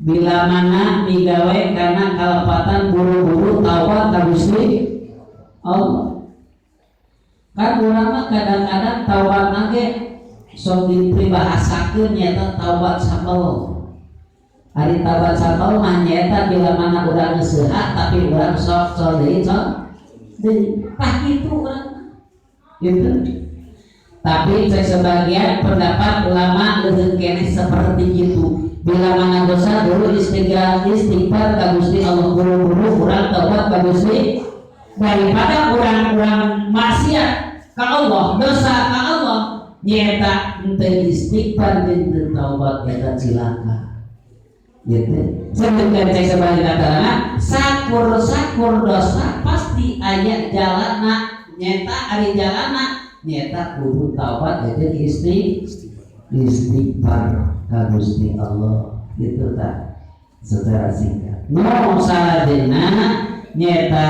Bila mana migawe karena kalepatan, buru-buru taubat ka Gusti Allah. Kan urang mah kadang-kadang taubat ge sok dipribahasakeun nyaeta taubat sambel. Ari taubat sambel mah nyaeta bila mana urang geus sehat, tapi urang sok sok deui, sok deui. Tah, kitu urang gitu. Tapi sebagian pendapat ulama leuheung keneh seperti itu. Bila mana dosa dulu, istighfar, istighfar ka Gusti Allah, buru-buru urang taubat ka Gusti, daripada urang-urang maksiat ka Allah, dosa ka Allah, nyeta henteu istighfar jeung teu taubat, eta cilaka gitu. Sedangkan cek sebagian katana, sakur sakur dosa pasti aya jalana, nyeta ari jalana nyeta kudu taubat jeung istighfar ka Gusti Allah gitu. Tak secara singkat nu salajengna nyeta